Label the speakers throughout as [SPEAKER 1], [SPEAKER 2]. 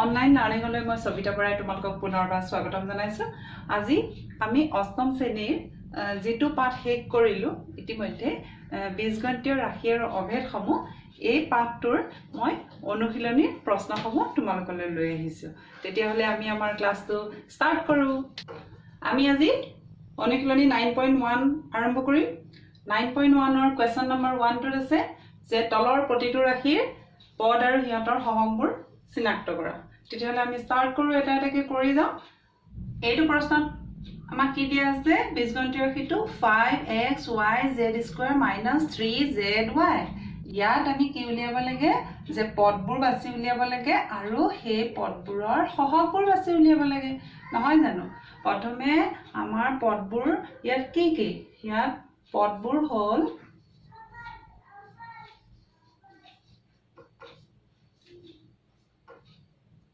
[SPEAKER 1] Online লাৰ্ণিঙলৈ মই সবিতা বৰাই তোমালোকক পুনৰবাৰ স্বাগতম জনাইছোঁ। আজি আমি অষ্টম শ্ৰেণীৰ যিটো পাঠ শেষ কৰিলোঁ ইতিমধ্যে বীজগণিতীয় ৰাশি আৰু অভেদসমূহ, এই পাঠটোৰ মই অনুশীলনীৰ প্ৰশ্নসমূহ তোমালোকলৈ লৈ আহিছোঁ। তেতিয়াহ'লে আমি আমাৰ ক্লাছটো ষ্টাৰ্ট কৰোঁ। আমি আজি অনুশীলনী 9.1 আৰম্ভ কৰিম। 9.1ৰ কুৱেশ্যন নম্বৰ 1টোত আছে যে তলৰ প্ৰতিটো ৰাশিৰ পদ আৰু সিহঁতৰ সহগবোৰ চিনাক্ত কৰা। তেতিয়াহ'লে আমি ষ্টাৰ্ট কৰোঁ, এটা এটাকৈ কৰি যাওঁ। এইটো প্ৰশ্নত আমাক কি দিয়া আছে? বীজগণিতীয় ৰাশিটো 5xyz square minus 3zy। ইয়াত আমি কি উলিয়াব লাগে? যে পদবোৰ বাছি উলিয়াব লাগে আৰু সেই পদবোৰৰ সহগবোৰ বাছি উলিয়াব লাগে, নহয় জানো? প্ৰথমে আমাৰ পদবোৰ ইয়াত কি কি? ইয়াত পদবোৰ হ'ল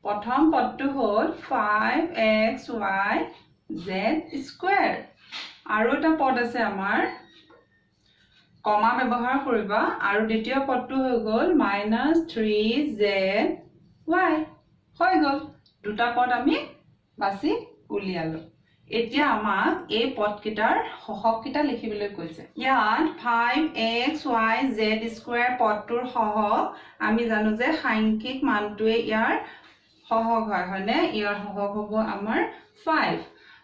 [SPEAKER 1] প্ৰথম পদটো হ'ল 5xyz square. আৰু এটা পদ আছে আমাৰ, কমা ব্যৱহাৰ কৰিবা, আৰু দ্বিতীয় পদটো হৈ গ'ল মাইনাছ 3zy। হৈ গ'ল, দুটা পদ আমি বাছি উলিয়ালো। এতিয়া আমাক এই পদকেইটাৰ সহগকেইটা লিখিবলৈ কৈছে। ইয়াত 5xyz square পদটোৰ সহগ আমি জানো যে সাংখ্যিক মানটোৱে ইয়াৰ সহগ হয়, হয়নে? ইয়াৰ সহগ হ'ব আমাৰ 5।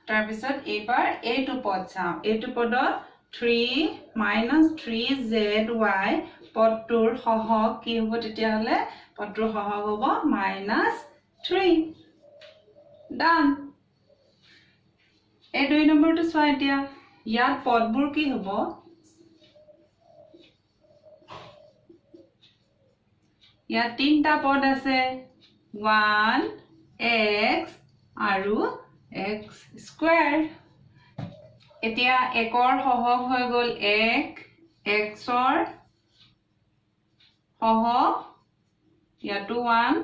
[SPEAKER 1] তাৰপিছত এইবাৰ এইটো পদ চাওঁ। এইটো পদত 3 মাইনাছ 3zy পদটোৰ সহগ কি হ'ব? তেতিয়াহ'লে পদটোৰ সহগ হ'ব মাইনাছ 3। ডান। এই 2 নম্বৰটো চোৱা। এতিয়া ইয়াত পদবোৰ কি হ'ব? ইয়াত তিনিটা পদ আছে, 1, x আৰু x square. এতিয়া একৰ সহগ হৈ গ'ল 1, এক্সৰ সহগ ইয়াতো 1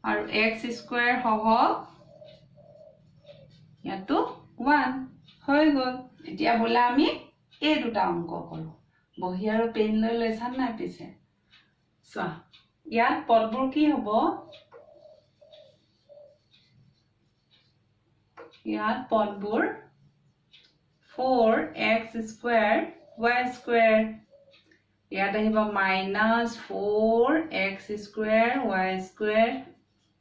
[SPEAKER 1] আৰু এক্স স্কুৱেৰ সহগ ইয়াতো 1 হৈ গ'ল। এতিয়া বোলে আমি এই দুটা অংক কৰোঁ। বহী আৰু পেন লৈ লৈছা নাই পিছে? চোৱা, ইয়াত পদবোৰ কি হ'ব? ইয়াত পদবোৰ 4x square y square, ইয়াত আহিব minus 4x square y square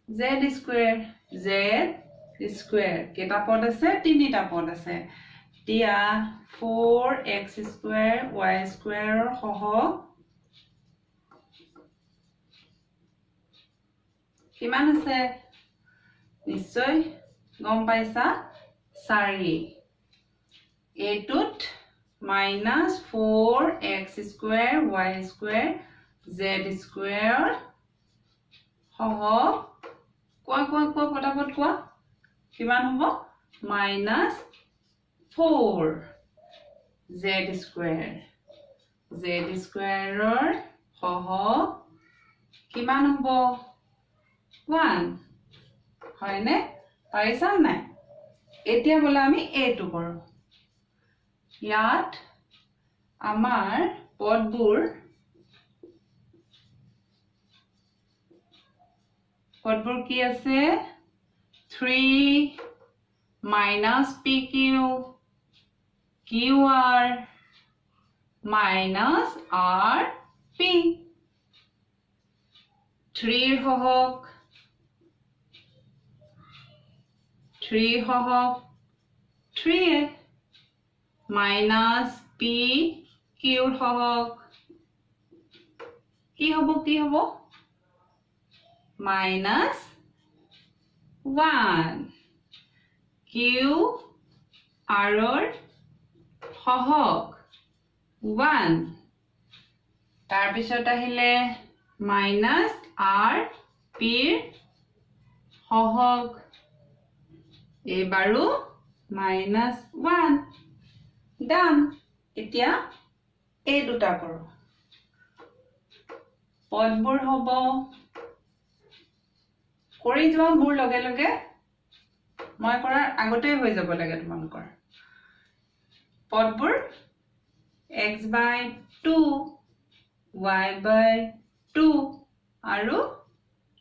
[SPEAKER 1] z square, z square. কেইটা পদ আছে? তিনিটা পদ আছে। এতিয়া 4x square y স্কুৱেৰৰ সহগ কিমান আছে? নিশ্চয় গম পাইছা, 4। এইটোত minus 4x square y square z square সহগ কোৱা কোৱা কোৱা ফটাফট কোৱা কিমান হ'ব? Minus 4 Z square. জেড স্কুৱেৰৰ সহগ কিমান হ'ব? 1, হয়নে? পাৰিছা নাই? এতিয়া বোলে আমি এইটো কৰোঁ। ইয়াত আমাৰ পদবোৰ কি আছে? 3 minus pq qr minus rp। 3 সহগ 3 সহগ 3 মাইনাছ পি কিউৰ সহগ কি হ'ব? কি হ'ব? মাইনাছ 1। কিউ আৰৰ সহগ 1, তাৰপিছত আহিলে মাইনাছ আৰ পিৰ সহগ এইবাৰো মাইনাছ 1। ডান। এতিয়া এই দুটা কৰোঁ। পদবোৰ হ'ব, কৰি যোৱা মোৰ লগে লগে, মই কৰাৰ আগতেই হৈ যাব লাগে তোমালোকৰ। পদবোৰ x by 2, y by 2 আৰু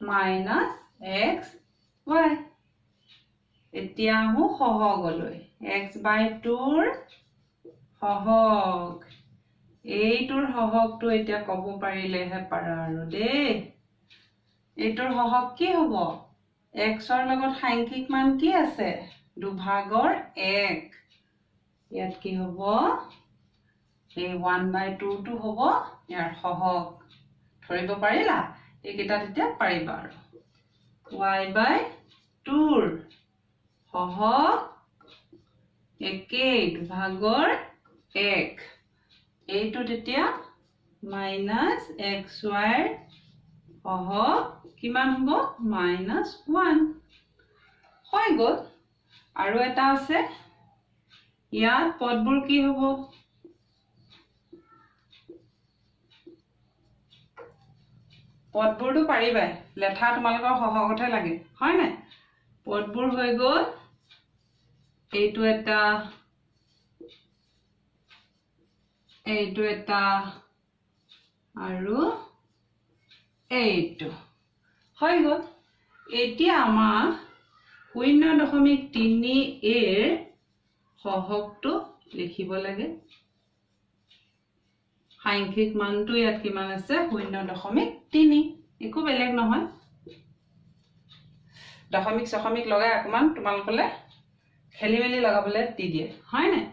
[SPEAKER 1] মাইনাছ এক্স ৱাই। এতিয়া আহোঁ সহগলৈ। এক্স বাই টুৰ সহগ, এইটোৰ সহগটো এতিয়া ক'ব পাৰিলেহে পাৰা আৰু দেই। এইটোৰ সহগ কি হ'ব? এক্সৰ লগত সাংখ্যিক মান কি আছে? 2/1। ইয়াত কি হ'ব? এই 1/2টো হ'ব ইয়াৰ সহগ। ধৰিব পাৰিলা? এইকেইটা তেতিয়া পাৰিবা আৰু। ৱাই বাই টুৰ সহগ একেই 2/1। এইটো তেতিয়া মাইনাছ এক্স ৱাইৰ সহগ কিমান হ'ব? -1 হৈ গ'ল। আৰু এটা আছে, ইয়াত পদবোৰ কি হ'ব? পদবোৰতো পাৰিবাই, লেঠা তোমালোকৰ সহগতহে লাগে, হয় নাই? পদবোৰ হৈ গ'ল এইটো এটা, এইটো এটা আৰু এইটো হৈ গ'ল। এতিয়া আমাক 0.3 এৰ সহগটো লিখিব লাগে। সাংখ্যিক মানটো ইয়াত কিমান আছে? 0.3, একো বেলেগ নহয়। দশমিক চশমিক লগাই অকণমান তোমালোকলে খেলি মেলি লগাবলৈ দি দিয়ে, হয় নাই?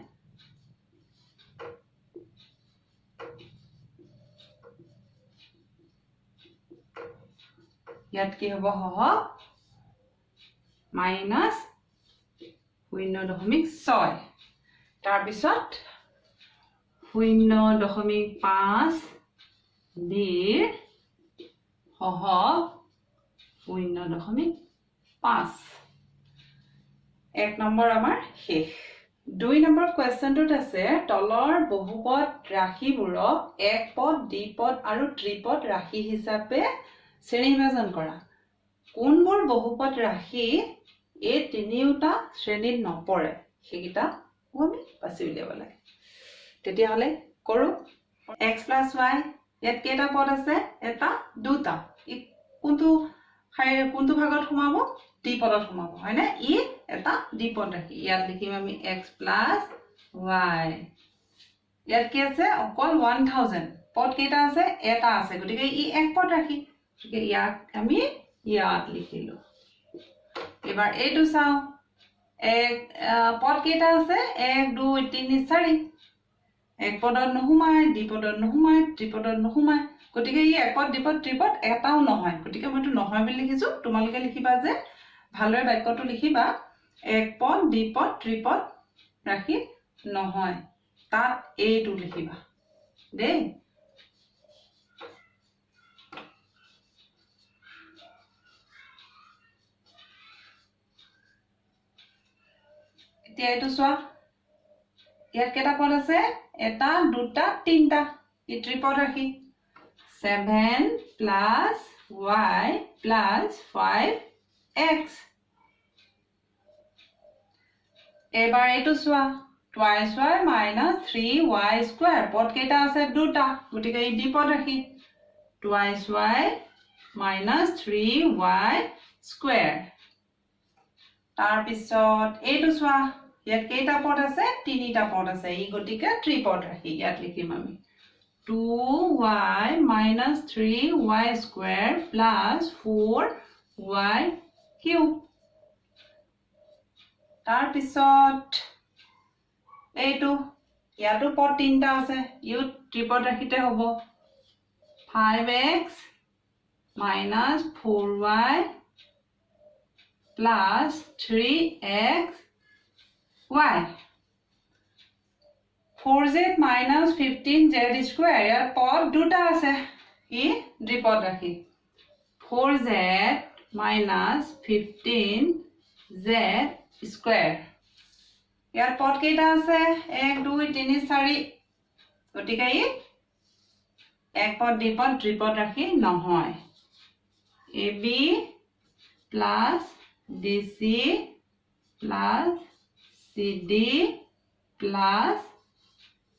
[SPEAKER 1] ইয়াত কি হ'ব সহগ? -0.6। তাৰপিছত 0.5 ডিৰ সহগ 0.5। 1 নম্বৰ আমাৰ শেষ। 2 নম্বৰ কুৱেশ্যনটোত আছে তলৰ বহুপদ ৰাশিবোৰক এক পদ, দ্বিপদ আৰু ত্ৰিপদ ৰাশি হিচাপে শ্ৰেণীবিভাজন কৰা। কোনবোৰ বহুপদ ৰাশি এই তিনিওটা শ্ৰেণীত নপৰে সেইকেইটা আমি বাছি উলিয়াব লাগে। তেতিয়াহ'লে কৰোঁ। এক্স প্লাছ ৱাই, ইয়াত কেইটা পদ আছে? এটা, দুটা। ই কোনটো কোনটো ভাগত সোমাব? দ্বিপদত সোমাব, হয়নে? ই এটা দ্বিপদ ৰাশি। ইয়াত লিখিম আমি এক্স প্লাছ ৱাই। ইয়াত কি আছে? অকল 1000। পদ কেইটা আছে? এটা আছে, গতিকে ই এক পদ ৰাশি। গতিকে ইয়াক আমি ইয়াত লিখিলো। এবাৰ এইটো চাওঁ, এক পদ কেইটা আছে? 1 2 3 4। এক পদত নোসোমায়, দ্বিপদত নোসোমায়, ত্ৰিপদত নোসোমায়, গতিকে ই এক পদ, দ্বিপদ, ত্ৰিপদ এটাও নহয়। গতিকে মইতো নহয় বুলি লিখিছোঁ। তোমালোকে লিখিবা যে ভালদৰে বাক্যটো লিখিবা, এক পদ, দ্বিপদ, ত্ৰিপদ ৰাশি নহয়, তাত এইটো লিখিবা দেই। এতিয়া এইটো চোৱা, ইয়াত কেইটা পদ আছে? এটা, দুটা, তিনিটা। ই ত্ৰিপদ ৰাশি। 7 প্লাছ ৱাই প্লাছ 5x। এইবাৰ এইটো চোৱা, twice y minus 3y square. পদ কেইটা আছে? দুটা, গতিকে ই দ্বিপদ ৰাশি। Twice y minus 3y square. তাৰপিছত এইটো চোৱা, ইয়াত কেইটা পদ আছে? তিনিটা পদ আছে, ই গতিকে ত্ৰিপদ ৰাশি। ইয়াত লিখিম আমি 2y minus 3y square plus 4y cube. তাৰপিছত এইটো, ইয়াতো পদ তিনিটা আছে, ইও ত্ৰিপদ ৰাশিতে হ'ব। 5x minus 4y plus 3xy। 4z minus 15z square, ইয়াত পদ দুটা আছে, ই দ্বিপদ ৰাশি। 4z minus 15z square, ইয়াত পদ কেইটা আছে? 1 2 3 4, গতিকে ই এক পদ, দ্বিপদ, ত্ৰিপদ ৰাশি নহয়। A B plus D C plus C D plus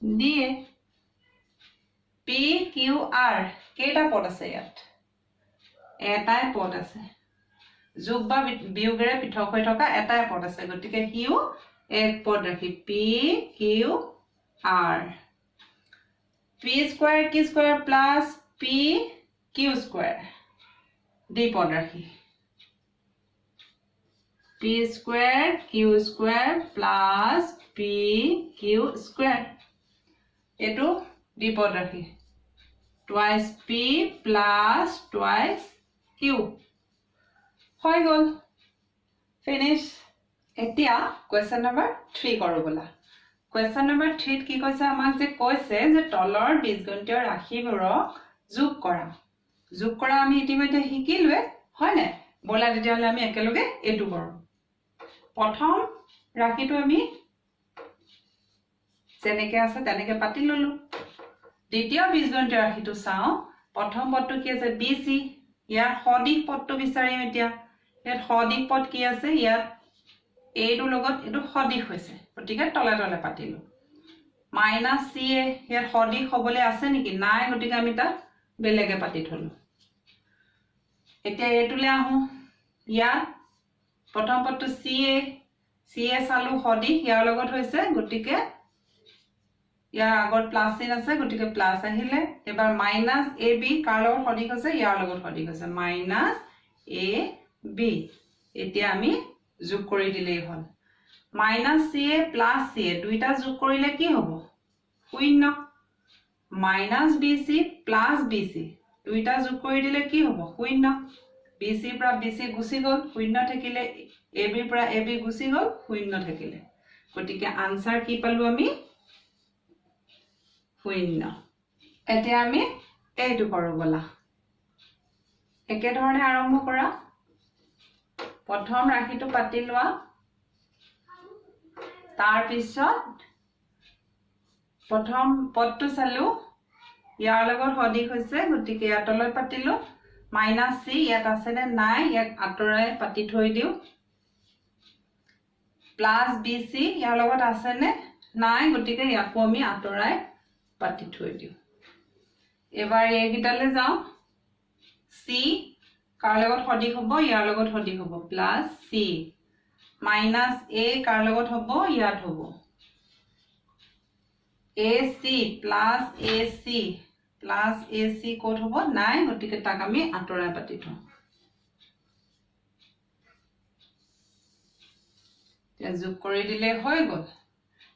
[SPEAKER 1] D A. P Q R কেইটা পদ আছে? ইয়াত এটাই পদ আছে, যোগ বা বিয়োগেৰে পৃথক হৈ থকা এটাই পদ আছে, গতিকে সিও এক পদ ৰাশি P Q R. P square Q square plus P Q square দ্বিপদ ৰাশি। P square Q square plus P Q square এইটো দ্বিপদ ৰাশি, twice P plus twice Q হৈ গ'ল, ফিনিছ। এতিয়া কুৱেশ্যন নম্বৰ 3 কৰোঁ ব'লা। কুৱেশ্যন নম্বৰ 3ত কি কৈছে আমাক, যে কৈছে যে তলৰ বীজগণিতীয় ৰাশিবোৰক যোগ কৰা। যোগ কৰা আমি ইতিমধ্যে শিকিলোৱে, হয়নে? ব'লা তেতিয়াহ'লে আমি একেলগে এইটো কৰোঁ। প্ৰথম ৰাশিটো আমি যেনেকে আছে তেনেকে পাতি ললো। দ্বিতীয় বীজগণিতীয় ৰাশিটো চাওঁ। প্ৰথম পদটো কি আছে? B C. ইয়াৰ সদিশ পদটো বিচাৰিম এতিয়া। ইয়াত সদিশ পদ কি আছে? ইয়াত এইটোৰ লগত এইটো সদিশ হৈছে, গতিকে তলে তলে পাতিলো। মাইনাছ চি এ, ইয়াত সদিশ হ'বলৈ আছে নেকি? নাই, গতিকে আমি তাক বেলেগে পাতি থলো। এতিয়া এইটোলৈ আহোঁ। ইয়াত প্ৰথম পদটো চি এ, চি এ চালো সদিশ ইয়াৰ লগত হৈছে, গতিকে ইয়াৰ আগত প্লাছ চিন আছে, গতিকে প্লাছ আহিলে। এবাৰ মাইনাছ এ বি কাৰ লগত সদিশ হৈছে? ইয়াৰ লগত সদিশ হৈছে, মাইনাছ এ বি। এতিয়া আমি যোগ কৰি দিলেই হ'ল। Minus C A plus C A দুইটা যোগ কৰিলে কি হ'ব? শূন্য। Minus B C plus B C দুইটা যোগ কৰি দিলে কি হ'ব? শূন্য। বি চিৰ পৰা বি চি গুচি গ'ল, শূন্য থাকিলে। এ বিৰ পৰা এ বি গুচি গ'ল, শূন্য থাকিলে। গতিকে আনচাৰ কি পালো আমি? শূন্য। এতিয়া আমি এইটো কৰোঁ ব'লা। একেধৰণে আৰম্ভ কৰা। প্ৰথম ৰাশিটো পাতি লোৱা, তাৰপিছত প্ৰথম পদটো চালো, ইয়াৰ লগত সদিশ হৈছে, গতিকে ইয়াৰ তলত পাতিলো। মাইনাছ চি ইয়াত আছেনে নাই, ইয়াক আঁতৰাই পাতি থৈ দিওঁ। প্লাছ বি চি ইয়াৰ লগত আছেনে নাই, গতিকে ইয়াকো আমি আঁতৰাই পাতি থৈ দিওঁ। এবাৰ এইকেইটালৈ যাওঁ। চি কাৰ লগত সদিশ হ'ব? ইয়াৰ লগত সদিশ হ'ব, প্লাছ চি। মাইনাছ এ কাৰ লগত হ'ব? ইয়াত হ'ব। A C plus A C plus A C ক'ত হ'ব? নাই, গতিকে তাক আমি আঁতৰাই পাতি থওঁ। এতিয়া যোগ কৰি দিলে হৈ গ'ল।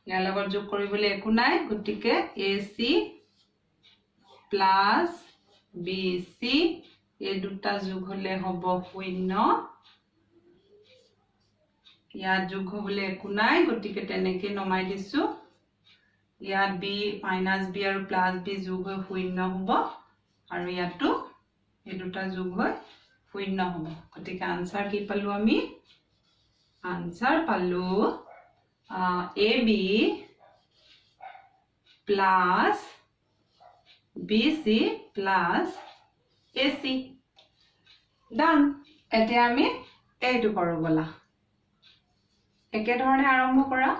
[SPEAKER 1] ইয়াৰ লগত যোগ কৰিবলৈ একো নাই, গতিকে A C plus B C এই দুটা যোগ হ'লে হ'ব শূন্য। ইয়াত যোগ হ'বলৈ একো নাই, গতিকে তেনেকে নমাই দিছো। ইয়াত বি মাইনাছ বি আৰু প্লাছ বি যোগ হৈ শূন্য হ'ব, আৰু ইয়াতো এই দুটা যোগ হৈ শূন্য হ'ব। গতিকে আনচাৰ কি পালো আমি? আনচাৰ পালো A B plus B C plus A C. Done. এতিয়া আমি এইটো কৰোঁ ব'লা। একেধৰণে আৰম্ভ কৰা।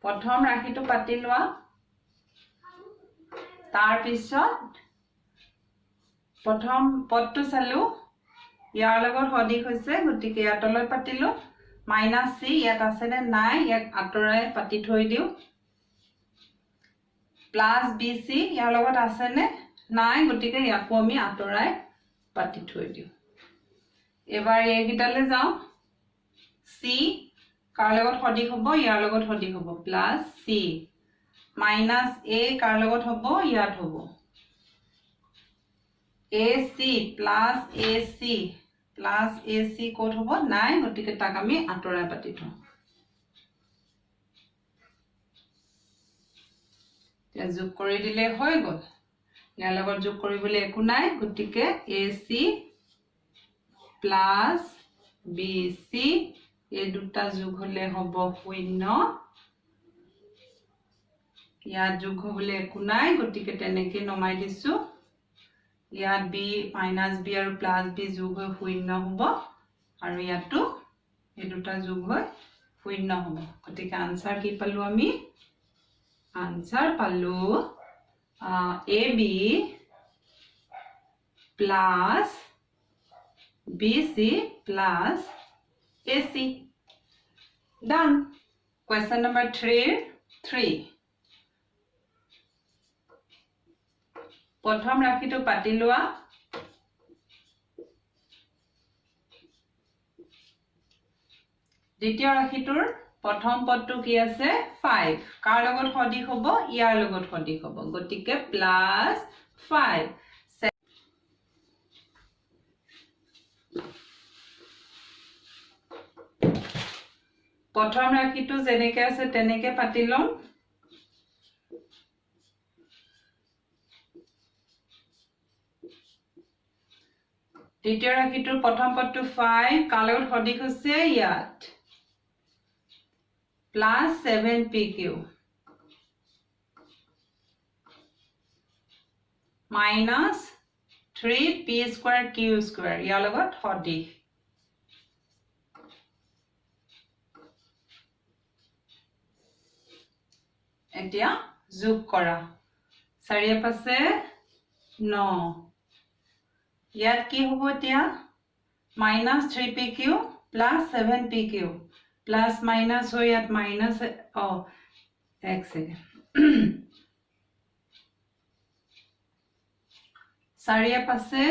[SPEAKER 1] প্ৰথম ৰাশিটো পাতি লোৱা, তাৰপিছত প্ৰথম পদটো চালো, ইয়াৰ লগত সদিশ হৈছে, গতিকে ইয়াৰ তলত পাতিলো। মাইনাছ চি ইয়াত আছেনে নাই, ইয়াক আঁতৰাই পাতি থৈ দিওঁ। প্লাছ বি চি ইয়াৰ লগত আছেনে নাই, গতিকে ইয়াকো আমি আঁতৰাই পাতি থৈ দিওঁ। এবাৰ এইকেইটালৈ যাওঁ। চি কাৰ লগত সদিশ হ'ব? ইয়াৰ লগত সদিশ হ'ব, প্লাছ চি। মাইনাছ এ কাৰ লগত হ'ব? ইয়াত হ'ব। A C plus A C plus A C ক'ত হ'ব? নাই, গতিকে তাক আমি আঁতৰাই পাতি থওঁ। এতিয়া যোগ কৰি দিলে হৈ গ'ল। ইয়াৰ লগত যোগ কৰিবলৈ একো নাই, গতিকে A C plus B C এই দুটা যোগ হ'লে হ'ব শূন্য। ইয়াত যোগ হ'বলৈ একো নাই, গতিকে তেনেকে নমাই দিছো। ইয়াত বি মাইনাছ বি আৰু প্লাছ বি যোগ হৈ শূন্য হ'ব, আৰু ইয়াতো এই দুটা যোগ হৈ শূন্য হ'ব। গতিকে আনচাৰ কি পালো আমি? আনচাৰ পালো A B plus B C plus A C. Done. Question number 3। প্ৰথম ৰাশিটো পাতি লোৱা। দ্বিতীয় ৰাশিটোৰ প্ৰথম পদটো কি আছে? 5। কাৰ লগত সদিশ হ'ব? ইয়াৰ লগত সদিশ হ'ব, গতিকে প্লাছ 5। প্ৰথম ৰাশিটো যেনেকে আছে তেনেকে পাতি ল'ম। দ্বিতীয় ৰাশিটোৰ প্ৰথম পদটো 5, কাৰ লগত সদিশ হৈছে? ইয়াত plus 7pq minus 3p square q square, ইয়াৰ লগত সদিশ। এতিয়া যোগ কৰা, 4 5 9। ইয়াত কি হ'ব এতিয়া? Minus 3pq plus 7pq plus minus হৈ ইয়াত মাইনাছ, এক ছেকেণ্ড, 4 5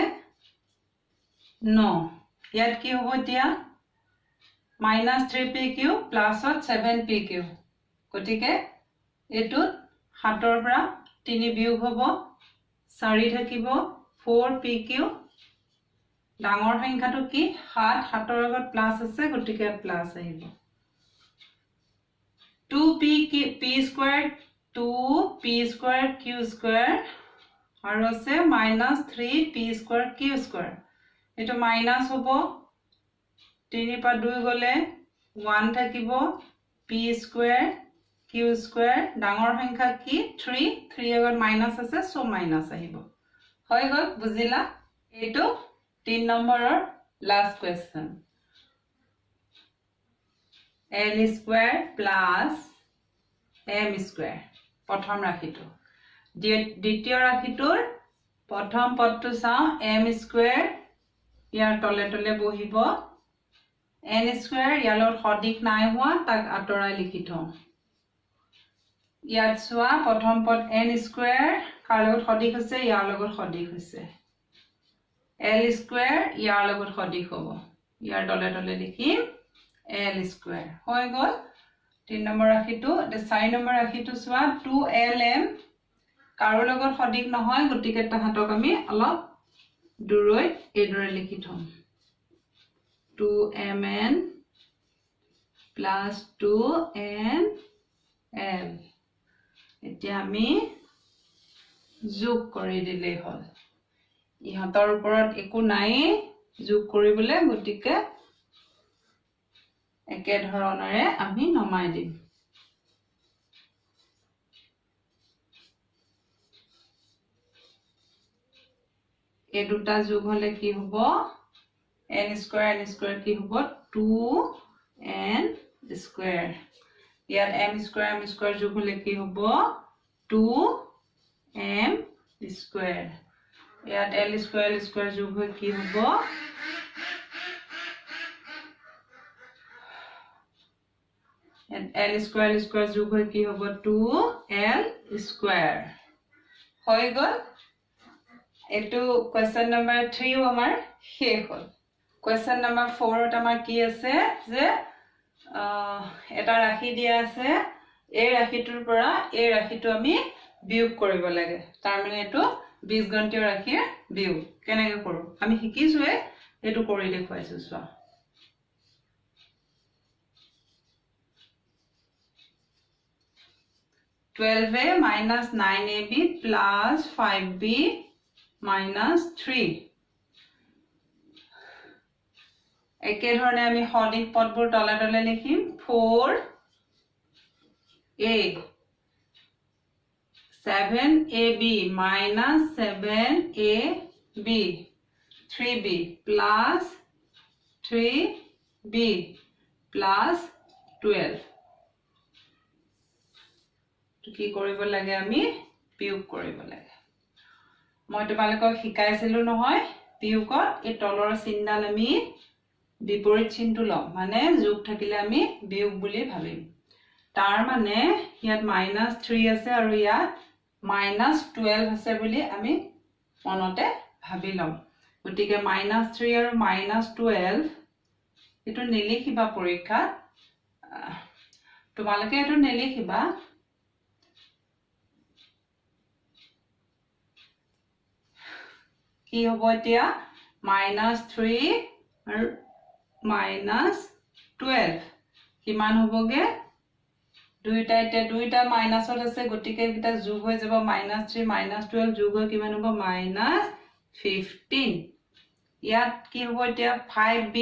[SPEAKER 1] 9। ইয়াত কি হ'ব এতিয়া? মাইনাছ 3pq প্লাছত 7pq, গতিকে এইটোত 7ৰ পৰা 3 বিয়োগ হ'ব, 4 থাকিব, 4pq। ডাঙৰ সংখ্যাটো কি? 7, 7ৰ আগত প্লাছ আছে, গতিকে প্লাছ আহিব। 2pq p square 2p square q square আৰু আছে minus 3p square q square, এইটো মাইনাছ হ'ব, 3 পৰা 2 গ'লে 1 থাকিব, পি স্কোৱাৰ কিউ স্কোৱাৰ। ডাঙৰ সংখ্যা কি? 3, 3 আগত মাইনাছ আছে, চ' মাইনাছ আহিব। হৈ গ'ল, বুজিলা? এইটো 3 নম্বৰৰ last question. L square plus M square প্ৰথম ৰাশিটো। দ্বিতীয় ৰাশিটোৰ প্ৰথম পদটো চাওঁ, এম স্কোৱাৰ ইয়াৰ তলে তলে বহিব, এন স্কোৱাৰ ইয়াৰ লগত সদিশ নাই হোৱা, তাক আঁতৰাই লিখি থওঁ। ইয়াত চোৱা প্ৰথম পদ এন স্কোৱাৰ কাৰ লগত সদিশ হৈছে? ইয়াৰ লগত সদিশ হৈছে। এল স্কোৱাৰ ইয়াৰ লগত সদিশ হ'ব, ইয়াৰ তলে তলে লিখিম এল স্কোৱাৰ। হৈ গ'ল 3 নম্বৰ ৰাশিটো। 4 নম্বৰ ৰাশিটো চোৱা, 2lm কাৰো লগত সদিশ নহয়, গতিকে তাহাঁতক আমি অলপ দূৰৈত এইদৰে লিখি থ'ম, 2mn plus 2nl। এতিয়া আমি যোগ কৰি দিলেই হ'ল, ইহঁতৰ ওপৰত একো নায়েই যোগ কৰিবলৈ, গতিকে একেধৰণেৰে আমি নমাই দিম। এই দুটা যোগ হ'লে কি হ'ব? এন স্কোৱাৰ এন স্কোৱাৰ কি হ'ব? 2n square. ইয়াত এম স্কোৱাৰ এম স্কোৱাৰ যোগ হ'লে কি হ'ব? 2m square. ইয়াত এল স্কোৱাৰ এল স্কোৱাৰ যোগ হৈ কি হ'ব? এল স্কোৱাৰ এল স্কোৱাৰ যোগ হৈ কি হ'ব? 2l square. হৈ গ'ল। এইটো কুৱেশ্যন নম্বৰ 3ও আমাৰ শেষ হ'ল। কুৱেশ্যন নম্বৰ 4ত আমাৰ কি আছে যে এটা ৰাশি দিয়া আছে, এই ৰাশিটোৰ পৰা এই ৰাশিটো আমি বিয়োগ কৰিব লাগে, তাৰমানে এইটো বীজগণিতীয় ৰাশিৰ বিয়োগ কেনেকৈ কৰোঁ আমি শিকিছোৱে, এইটো কৰি দেখুৱাইছো। চোৱা, 12a minus 9ab plus 5b minus 3। একেধৰণে আমি সদিশ পদবোৰ তলে তলে লিখিম, 4a 7ab minus 7ab 3b plus 3b plus 12। কি কৰিব লাগে? আমি বিয়োগ কৰিব লাগে। মই তোমালোকক শিকাইছিলো নহয়, বিয়োগত এই তলৰ চিনডাল আমি বিপৰীত চিনটো ল'ম, মানে যোগ থাকিলে আমি বিয়োগ বুলি ভাবিম। তাৰ মানে ইয়াত মাইনাছ থ্ৰী আছে আৰু ইয়াত মাইনাছ টুৱেলভ আছে বুলি আমি মনতে ভাবি ল'ম। গতিকে মাইনাছ থ্ৰী আৰু মাইনাছ টুৱেলভ এইটো নিলিখিবা পৰীক্ষাত, তোমালোকে এইটো নিলিখিবা। কি হ'ব এতিয়া? মাইনাছ থ্ৰী আৰু মাইনাছ টুৱেলভ কিমান হ'বগে? দুইটা এতিয়া দুইটা মাইনাছত আছে, গতিকে এইকেইটা যোগ হৈ যাব। মাইনাছ থ্ৰী মাইনাছ টুৱেলভ যোগ হৈ কিমান হ'ব? Minus fifteen. ইয়াত কি হ'ব এতিয়া? Five B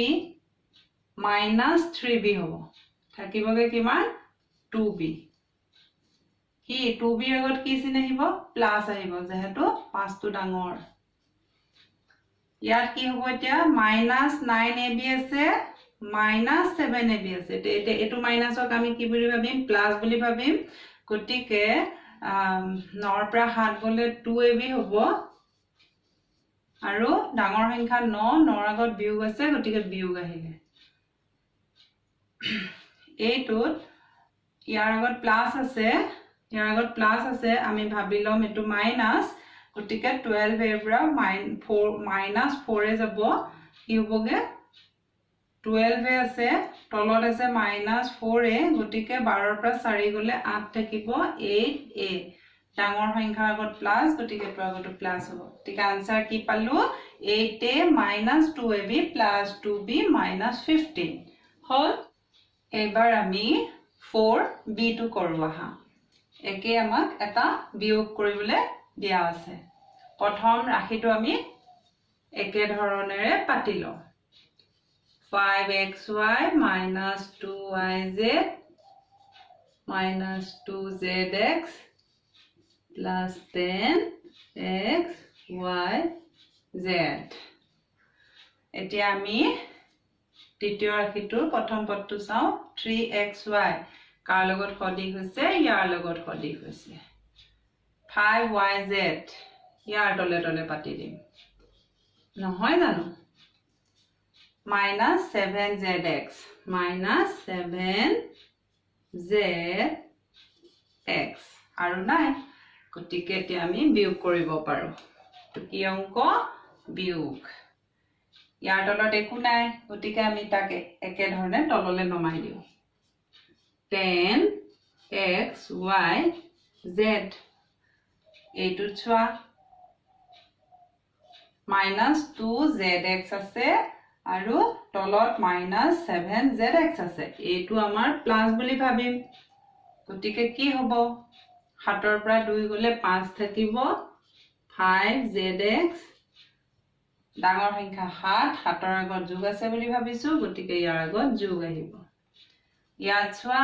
[SPEAKER 1] minus three B হ'ব, থাকিবগে কিমান? Two B. কি টু বিৰ আগত কি চিন আহিব? প্লাছ আহিব, যিহেতু পাঁচটো ডাঙৰ। ইয়াত কি হ'ব এতিয়া? মাইনাছ নাইন এ বি আছে, মাইনাছ ছেভেন এ বি আছে। এতিয়া এইটো মাইনাছক আমি কি বুলি ভাবিম? প্লাছ বুলি ভাবিম। গতিকে নৰ পৰা সাত গ'লে টু এ বি হ'ব, আৰু ডাঙৰ সংখ্যা ন, নৰ আগত বিয়োগ আছে, গতিকে বিয়োগ আহিলে। এইটোত ইয়াৰ আগত প্লাছ আছে, ইয়াৰ আগত প্লাছ আছে, আমি ভাবি ল'ম এইটো মাইনাছ। গতিকে টুৱেলভ এৰ পৰা মাইনাছ ফ'ৰে যাব, কি হ'বগে? টুৱেলভ এ আছে, তলত আছে মাইনাছ ফ'ৰ এ, গতিকে বাৰৰ পৰা চাৰি গ'লে আঠ থাকিব, এইট এ। ডাঙৰ সংখ্যাৰ আগত প্লাছ, গতিকে এইটোৰ আগতো প্লাছ হ'ব। গতিকে আনচাৰ কি পালো? Eight A minus two A B plus two B minus 15 হ'ল। এইবাৰ আমি ফ'ৰ বিটো কৰোঁ আহা। একে আমাক এটা বিয়োগ কৰিবলৈ দিয়া আছে। প্ৰথম ৰাশিটো আমি একেধৰণেৰে পাতি লওঁ। Five X Y minus two Y Z minus two Z X plus ten X Y Z. এতিয়া আমি দ্বিতীয় ৰাশিটোৰ প্ৰথম পদটো চাওঁ। থ্ৰী এক্স ৱাই কাৰ লগত সদিশ হৈছে? ইয়াৰ লগত সদিশ হৈছে। ফাইভ ৱাই জেড ইয়াৰ তলে তলে পাতি দিম, নহয় জানো? Minus seven Z X, minus seven Z X আৰু নাই, গতিকে এতিয়া আমি বিয়োগ কৰিব পাৰোঁ। কি অংক? বিয়োগ। ইয়াৰ তলত একো নাই, গতিকে আমি তাক একেধৰণে তললৈ নমাই দিওঁ। টেন এক্স ৱাই জেড, এইটোত চোৱা মাইনাছ টু জেড এক্স আছে আৰু তলত মাইনাছ ছেভেন জেড এক্স আছে। এইটো আমাৰ প্লাছ বুলি ভাবিম, গতিকে কি হ'ব? সাতৰ পৰা দুই গ'লে পাঁচ থাকিব, ফাইভ জেড এক্স। ডাঙৰ সংখ্যা সাত, সাতৰ আগত যোগ আছে বুলি ভাবিছোঁ, গতিকে ইয়াৰ আগত যোগ আহিব। ইয়াত চোৱা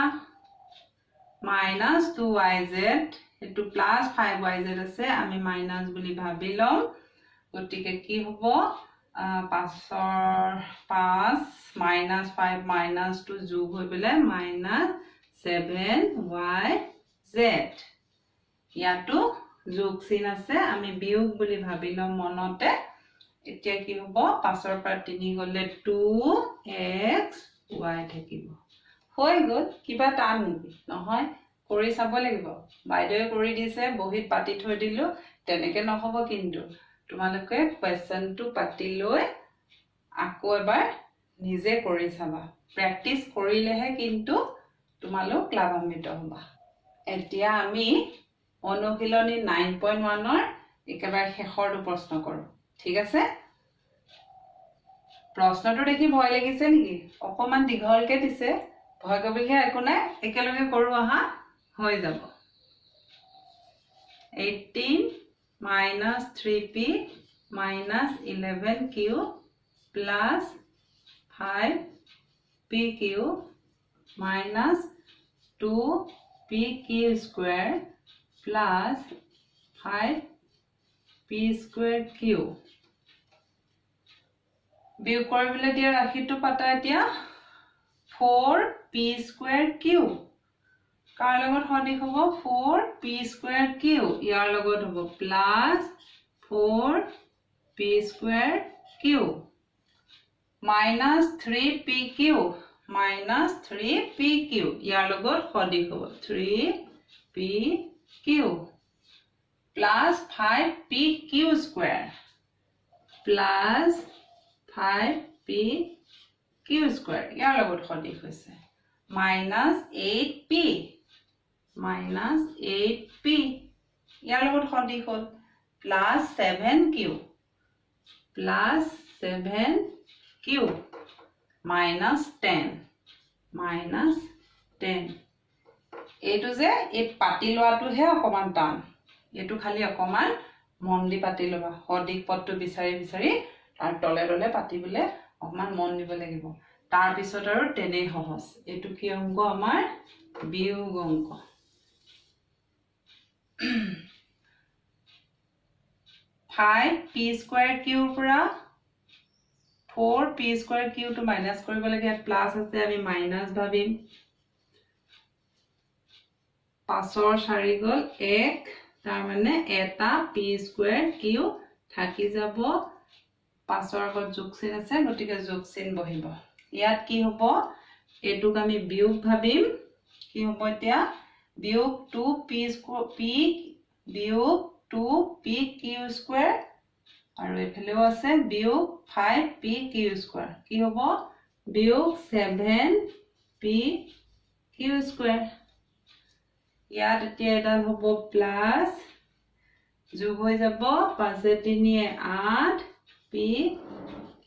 [SPEAKER 1] মাইনাছ টু ৱাই জেড, এইটো প্লাছ ফাইভ ৱাই জেড আছে, আমি মাইনাছ বুলি ভাবি ল'ম। গতিকে কি হ'ব? পাঁচৰ পাঁচ মাইনাছ ফাইভ মাইনাছ টু যোগ হৈ পেলাই মাইনাছ ছেভেন ৱাই জেড। ইয়াতো যোগ চিন আছে, আমি বিয়োগ বুলি ভাবি ল'ম মনতে। এতিয়া কি হ'ব? পাঁচৰ পৰা তিনি গ'লে টু এক্স ৱাই থাকিব। হৈ গ'ল। কিবা টান নেকি? নহয়, কৰি চাব লাগিব। বাইদেৱে কৰি দিছে, বহীত পাতি থৈ দিলোঁ, তেনেকৈ নহ'ব কিন্তু। তোমালোকে কুৱেশ্যনটো পাতি লৈ আকৌ এবাৰ নিজে কৰি চাবা। প্ৰেক্টিচ কৰিলেহে কিন্তু তোমালোক লাভান্বিত হ'বা। এতিয়া আমি অনুশীলনী 9.1ৰ একেবাৰে শেষৰটো প্ৰশ্ন কৰোঁ, ঠিক আছে? প্ৰশ্নটো দেখি ভয় লাগিছে নেকি? অকণমান দীঘলকৈ দিছে, ভয় কৰিবলগীয়া একো নাই, একেলগে কৰোঁ আহা, হৈ যাব। 18 minus 3p minus 11q plus 5pq minus 2pq square plus 5p square q। বিয়োগ কৰিবলৈ দিয়া ৰাশিটো পাতা এতিয়া 4p square q কাৰ লগত সদিশ হ'ব? 4p square q ইয়াৰ লগত হ'ব plus 4p square Q minus three P Q minus three P Q ইয়াৰ লগত সদিশ হ'ব three P Q plus five P Q square plus five P Q square ইয়াৰ লগত সদিশ হৈছে minus eight P minus eight P ইয়াৰ লগত সদিশ হ'ল plus seven Q plus seven Q minus ten minus ten. এইটো যে এই পাতি লোৱাটোহে অকণমান টান, এইটো খালি অকণমান মন দি পাতি ল'বা। সদিশ পদটো বিচাৰি বিচাৰি তাৰ তলে তলে পাতিবলৈ অকণমান মন দিব লাগিব, তাৰপিছত আৰু তেনেই সহজ। এইটো কি অংক আমাৰ? বিয়োগ অংক। ফাইভ পি স্কুৱেৰ কিউৰ পৰা ফ'ৰ পি স্কুৱেৰ কিউটো মাইনাছ কৰিব লাগে, ইয়াত প্লাছ আছে আমি মাইনাছ ভাবিম। 5ৰ 4 গ'ল 1, তাৰমানে এটা পি স্কুৱেৰ কিউ থাকি যাব। 5ৰ আগত যোগ চিন আছে গতিকে যোগ চিন বহিব। ইয়াত কি হ'ব? এইটোক আমি বিয়োগ ভাবিম। কি হ'ব এতিয়া? বিয়োগ টু পি পি বিয়োগ টু পি কিউ স্কুৱেৰ আৰু এইফালেও আছে বিয়োগ ফাইভ পি কিউ স্কুৱেৰ। কি হ'ব? বিয়োগ ছেভেন পি কিউ স্কুৱেৰ। ইয়াত এতিয়া এডাল হ'ব প্লাছ, যোগ হৈ যাব 5 3 8 পি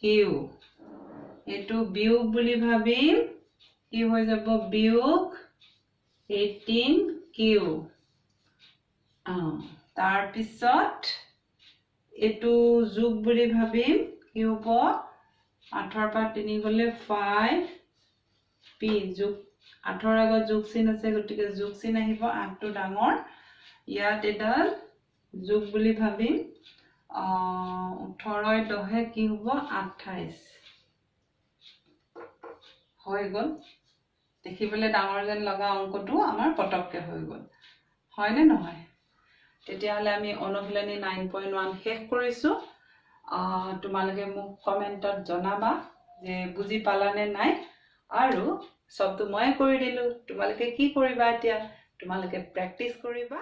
[SPEAKER 1] কিউ। এইটো বিয়োগ বুলি ভাবিম, কি হৈ যাব? বিয়োগ 18 কিউ। তাৰপিছত এইটো যোগ বুলি ভাবিম, কি হ'ব? 8ৰ পৰা 3 গ'লে 5 পি, যোগ 8ৰ আগত যোগ চিন আছে গতিকে যোগ চিন আহিব, 8টো ডাঙৰ। ইয়াত এডাল যোগ বুলি ভাবিম, 18 10 কি হ'ব? 28 হৈ গ'ল। দেখিবলৈ ডাঙৰ যেন লগা অংকটো আমাৰ পটককৈ হৈ গ'ল, হয়নে নহয়? তেতিয়াহ'লে আমি অনুশীলনী 9.1 শেষ কৰিছোঁ। তোমালোকে মোক কমেণ্টত জনাবা যে বুজি পালানে নাই, আৰু চবটো ময়ে কৰি দিলোঁ, তোমালোকে কি কৰিবা এতিয়া? তোমালোকে প্ৰেক্টিচ কৰিবা।